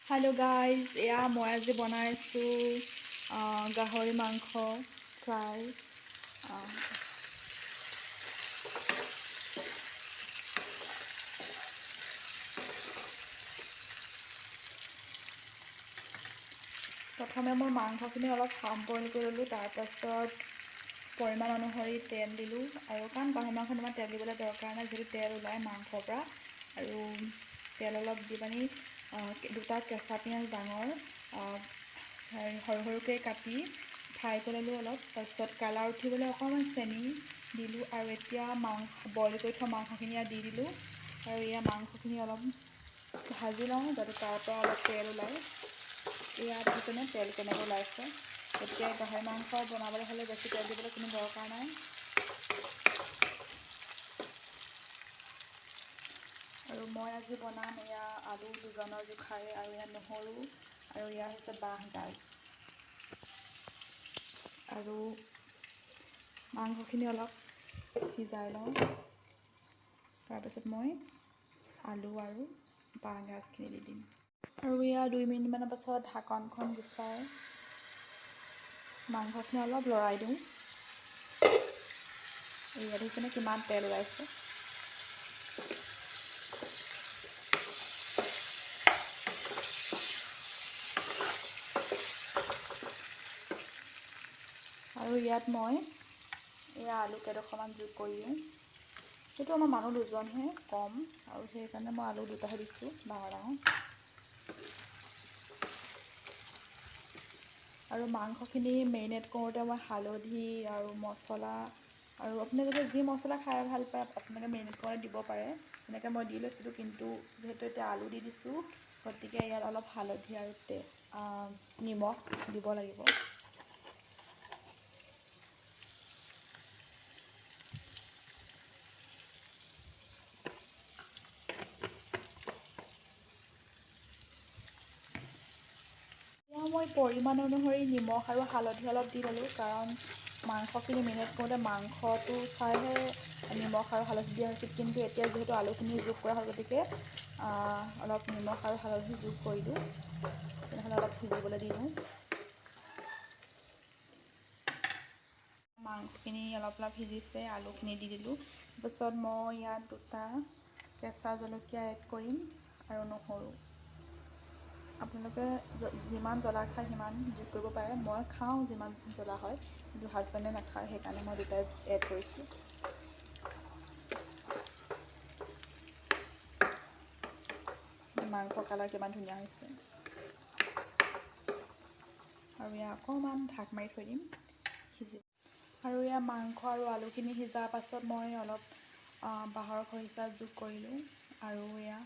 Hello' guys, এয়া মই আজি বনাইছোঁ গাহৰি মাংস ফ্ৰাই। প্ৰথমে মই মাংসখিনি অলপ হাফ বইল কৰি ল'লোঁ। তাৰপাছত পৰিমাণ অনুসৰি তেল দিলোঁ আৰু কাৰণ গাহৰি মাংস ইমান তেল দিবলৈ দৰকাৰ নাই, যিহেতু তেল ওলায় মাংসৰ পৰা। আৰু তেল অলপ দি পানি দুটা কেঁচা পিঁয়াজ ডাঙৰ সৰু সৰুকৈ কাটি ফ্ৰাই কৰি ল'লোঁ অলপ। তাৰপিছত কালাৰ উঠিবলৈ অকণমান চেনি দিলোঁ আৰু এতিয়া মাংস বইল কৰি থোৱা মাংসখিনি ইয়াত দি দিলোঁ। আৰু এয়া মাংসখিনি অলপ ভাজি লওঁ, যাতে তাৰ পৰা অলপ তেল ওলায়। এয়া দেখিছেনে তেল কেনেকৈ ওলাইছে? গতিকে গাহৰি মাংস বনাবলৈ হ'লে বেছি তেল দিবলৈ কোনো দৰকাৰ নাই। আৰু মই আজি বনাম এয়া আলু দুজনৰ জোখাৰে, আৰু এয়া নহৰু, আৰু এয়া হৈছে বাঁহ গাজ। আৰু মাংসখিনি অলপ সিজাই লওঁ, তাৰপিছত মই আলু আৰু বাঁহ গাজখিনি দি দিম। আৰু এয়া 2 মিনিটমানৰ পাছত ঢাকনখন গুচাই মাংসখিনি অলপ লৰাই দিওঁ। এয়া দেখিছেনে কিমান তেল ওলাইছে? আৰু ইয়াত মই এয়া আলু কেইডোখৰমান যোগ কৰি দিওঁ। সেইটো আমাৰ মানুহ দুজনহে কম, আৰু সেইকাৰণে মই আলু দুটাহে দিছোঁ, ডাঙৰ ডাঙৰ। আৰু মাংসখিনি মেৰিনেট কৰোঁতে মই হালধি আৰু মছলা, আৰু আপোনালোকে যি মছলা খাই ভাল পায় আপোনালোকে মেৰিনেট কৰোঁতে দিব পাৰে। তেনেকৈ মই দি লৈছিলোঁ, কিন্তু যিহেতু এতিয়া আলু দি দিছোঁ, গতিকে ইয়াত অলপ হালধি আৰু নিমখ দিব লাগিব। মই পৰিমাণ অনুসৰি নিমখ আৰু হালধি অলপ দি ল'লোঁ, কাৰণ মাংসখিনি মেৰিনেট কৰোঁতে মাংসটো চাইহে নিমখ আৰু হালধি দিয়া হৈছিল, কিন্তু এতিয়া যিহেতু আলুখিনি যোগ কৰা হ'ল, গতিকে অলপ নিমখ আৰু হালধি যোগ কৰি দিওঁ। তেনেহ'লে অলপ সিজিবলৈ দি দিওঁ। মাংসখিনি অলপ অলপ সিজিছে, আলুখিনি দি দিলোঁ। তাৰপিছত মই ইয়াত দুটা কেঁচা জলকীয়া এড কৰিম আৰু নহৰু। আপোনালোকে যিমান জ্বলা খায় সিমান যোগ কৰিব পাৰে। মই খাওঁ যিমান জ্বলা হয়, কিন্তু হাজবেণ্ডে নাখায়, সেইকাৰণে মই দুটাই এড কৰিছোঁ। মাংস কালাৰ কিমান ধুনীয়া হৈছে। আৰু ইয়াক অকণমান ঢাক মাৰি থৈ দিম সিজি। আৰু ইয়াৰ মাংস আৰু আলুখিনি সিজাৰ পাছত মই অলপ বাঁহৰ খৰিচা যোগ কৰিলোঁ। আৰু এয়া